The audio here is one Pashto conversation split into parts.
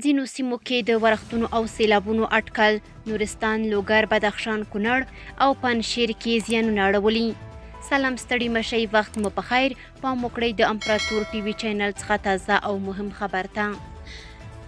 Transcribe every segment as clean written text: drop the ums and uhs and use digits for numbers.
ځینو سیمو کې د ورښتونو او سیلابونو اټکل، نورستان، لوګر، بدخشان، کونړ او پنجشیر کې زیانونه اړولي. سلام، ستړي مشئ، وخت مو په خیر. پام وکړئ د امپراتور ټي وي چینل څخه تازه او مهم خبر ته.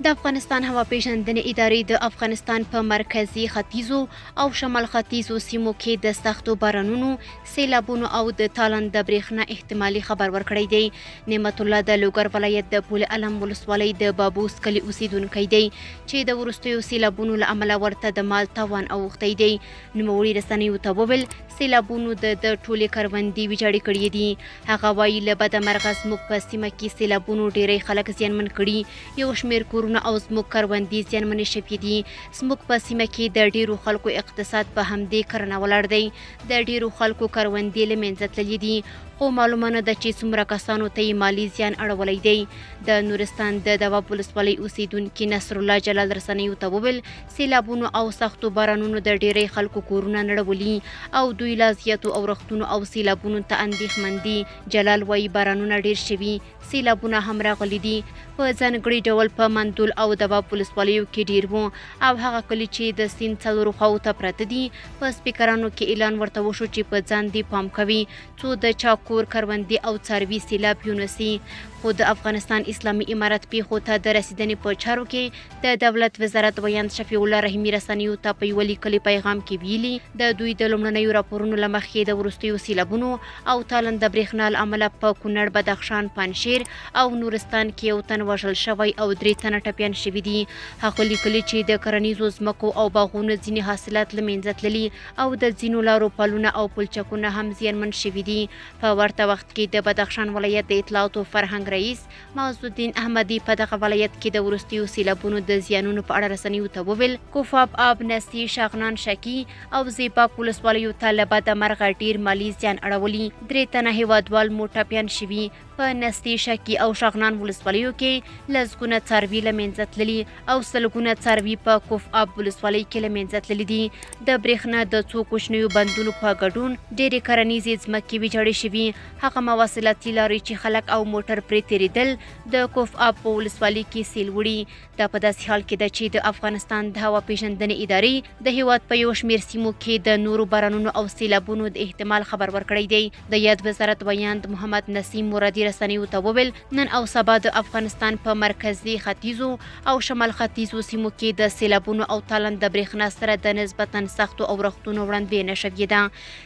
د افغانستان هوا پیژندنې ادارې د افغانستان په مرکزي، ختیځو او شمال ختیځو سیمو کې د سختو بارانونو، سیلابونو او د تالنده برېښنا احتمالي خبر ورکړی دی. نعمت الله د لوګر ولایت د پل علم ولسوالۍ د بابوس کلي اوسیدونکی دی چې د وروستیو سیلابونو له امله ورته د مال تاوان اوښتی دی. نوموړي رسنیو ته وویل، سیلابونو د ده ټولې کروندې ویجاړې کړې دي. هغه وايي، له بده مرغه زموږ په سیمه کې سیلابونو ډېری خلک زیانمن کړي، یو شمېر کورونه او زموږ کروندې زیانمنې شوې دي. زموږ په سیمه کې د ډېرو خلکو اقتصاد په همدې کرنه ولاړ دی. د ډېرو خلکو کروندې له منځه تللې دي، خو معلومه نه ده چې څومره کسانو ته یې مالي زیان اړولی دی. د نورستان د دواب ولسوالۍ اوسېدونکي نصرالله جلال رسنیو ته وویل، سیلابونو او سختو بارانونو د ډېری خلکو کورونه نړولي او دوی لا زیاتو اورښتونو او سیلابونو ته اندېښمن دي. جلال وايي، بارانونه ډېر شوي، سیلابونه هم راغلي دي، په ځانګړي ډول په مندول او دواب ولسوالیو کې ډېر وو او هغه کلي چې د سیند څلورو خواوو ته پراته دي، په سپیکرانو کې اعلان ورته وشو چې په ځان دې پام کوي څو د چا کور، کروندې او څاروي سیلاب یونسي. خو د افغانستان اسلامي امارت پیښو ته د رسیدنې په چارو کې د دولت وزارت ویاند شفیع الله رحیمي رسنیو ته په یوه لیکلي پیغام کې ویلي، د دوی د لومړنیو راپورونو له مخې د وروستیو سیلابونو او تالنده برېښنا له امله په کونړ، بدخشان، پنجشیر او نورستان کې یو تن وژل شوی او 3 تنه ټپیان شوي دي. هغه لیکلي چې د کرنیزو ځمکو او باغونو ځینې حاصلات له منځه تللي او د ځینو لارو پلونه او پلچکونه هم زیانمن شوي دي. په ورته وخت کې د بدخشان ولایت د اطلاعاتو فرهنګ رئیس معزالدین احمدي په دغه ولایت کې د وروستیو سیلابونو د زیانونو په اړه رسنیو ته وویل، کوفاب، آب، نسي، شغنان، شکي او زیباک ولسوالیو ته له بده مرغه ډېر مالي زیان اړولي، 3 تنه هېوادوال مو ټپیان شوي. په نستي، شکي او شغنان ولسوالیو کې لسګونه څاروي له منځه تللي او سلګونه څاروي په کوف آب ولسوالۍ کې له منځه تللي دي. د برېښنا د څو کوچنیو بندونو په ګډون ډېرې کرنیزې ځمکې ویجاړې شوي. هغه مواصلاتي لارې چې خلک او موټر پرې تېرېدل د کوف آب په ولسوالۍ کې سیل وړي. دا په داسې حال کې ده چې د افغانستان د هوا پېژندنې ادارې د هېواد په یو شمېر سیمو کې د نورو بارانونو او سیلابونو د احتمال خبر ورکړی دی. د یاد وزارت ویاند محمد نسیم مرادي رسنیو ته وویل، نن او سبا د افغانستان په مرکزي، ختیځو او شمال ختیځو سیمو کې د سیلابونو او تالنده برېښنا سره د نسبتاً سختو اورښتونو وړاندوینه شوې ده.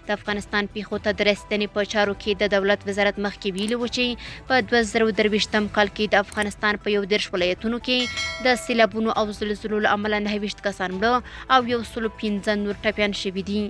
د افغانستان پیښو ته د رسیدنې په چارو کې د دولت وزارت مخکې ویلي و چې په 2023 کال کې د افغانستان په 31 ولایتونو کې د سیلابونو او زلزلو له امله 29 کسان مړه او 105 نور ټپیان شوي دي.